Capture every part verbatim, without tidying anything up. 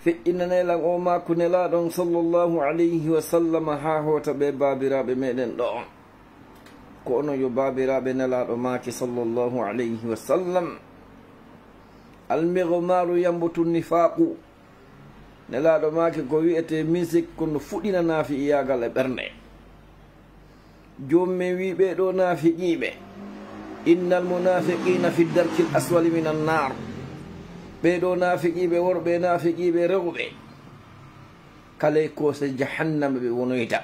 Feƴƴinanee lan o maaku Nelaaɗo on sallallahu alayhi wa sallam haa hoota ɓee baabiraaɓe meɗen ɗo. Ko onon yo baabiraaɓe Nelaaɗo maaki sallallahu alayhi wa sallam. Almigmaaru yanbutu nifaaqu. Nelaaɗo maaki ko wi'etee misik ko no fuɗina naafiqiyaagal e ɓernde. Joomum en wi'i ɓee ɗoo naafiqiiɓe, innal munaafiqiina fi darkil aswali minan naar. Ɓee ɗoo naafiqiiɓe worɓe e naafiqiiɓe rewɓe, kalay koose jahannama ɓe wonoyta.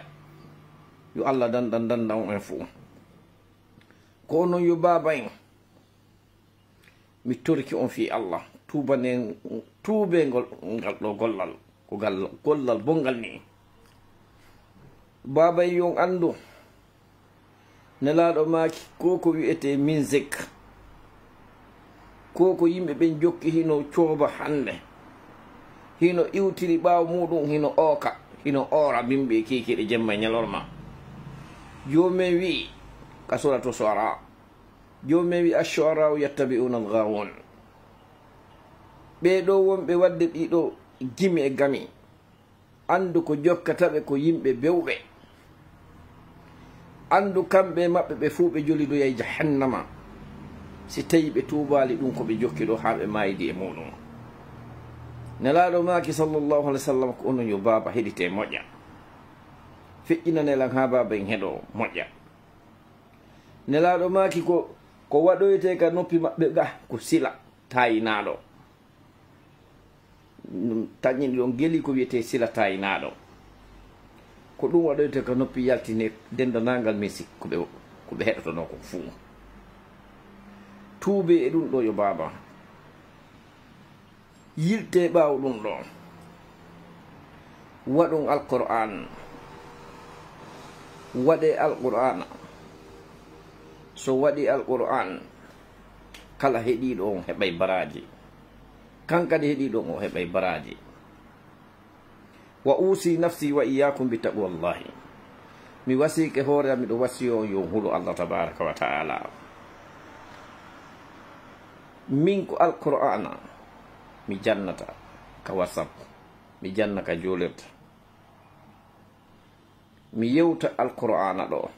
Yo Allah dandan dandan on en fuu. Ko onon yo baaba en. Mi torike on fii Allah, tuubanee tuubee ngol ngal ɗoo gollal, ko gal gollal bonngal nii. Baaba en yo on anndu, Nelaaɗo maaki ko ko wi'etee minzik, ko ko yimɓe ɓen jokki hino cooba hannde, hino iwtiri ɓaawo muuɗum, hino ooka, hino oora bimbi e kiikiiɗe jemma e ñalorma. Joomum en wi'i ka suuratu Shu'araa, Joomum en wi'i, "Ash-shu'araa'u yattabi'uuna al-ghaawuun." Ɓee ɗoo wonɓe waɗde ɗii ɗoo gimi e gami, anndu ko jokkata ɓe ko yimɓe bewɓe. Anndu kamɓe e maɓɓe ɓe fuu ɓe jolidoyay jahannama. Si tawii ɓe tuubaali ɗum ko ɓe jokki ɗoo haa ɓe maaydi e muuɗum. Nelaaɗo maaki sallallahu alayhi wa sallam ko onon yo baaba heɗitee moƴƴa. Feƴƴinanee lan haa baaba en heɗoo moƴƴa. Nelaaɗo maaki ko, ko waɗoytee ka noppi maɓɓe ga, ko sila taayinaaɗo. Ɗum taƴƴini ɗon geli ko wi'etee sila taayinaaɗo. Ko ɗum waɗoytee ka noppi yaltine denndanangal misik ko ɓe, ko ɓe heɗotonoo kon fuu. Tuubee e ɗum ɗoo yo baaba. Yiltee ɓaawo ɗum ɗoo. Waɗon Alqur'aan. Waɗee Alqur'aana. So waɗii Alqur'aan, kala heɗiiɗo on heɓay baraaji. Kan kadi heɗiiɗo on o heɓay baraaji. Wa uusii nafsii wa iyyaakum bi taqwallaahi. Mi wasiike hoore am, miɗo wasiyoo on yo on hulu Allah tabaaraka wa ta'aalaa. Min ko Alqur'aana mi jannata ka WhatsApp, mi janna ka juulirde. Mi yewta Alqur'aana ɗoo.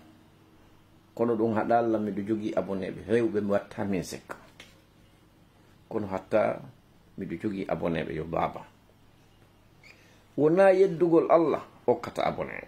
Kono ɗum haɗaali lan, miɗo jogii aboneeɓe heewɓe, mi wattaa min sikka. Kono hatta miɗo jogii aboneeɓe yo baaba. Wonaa yeddugol Allah okkata abonee.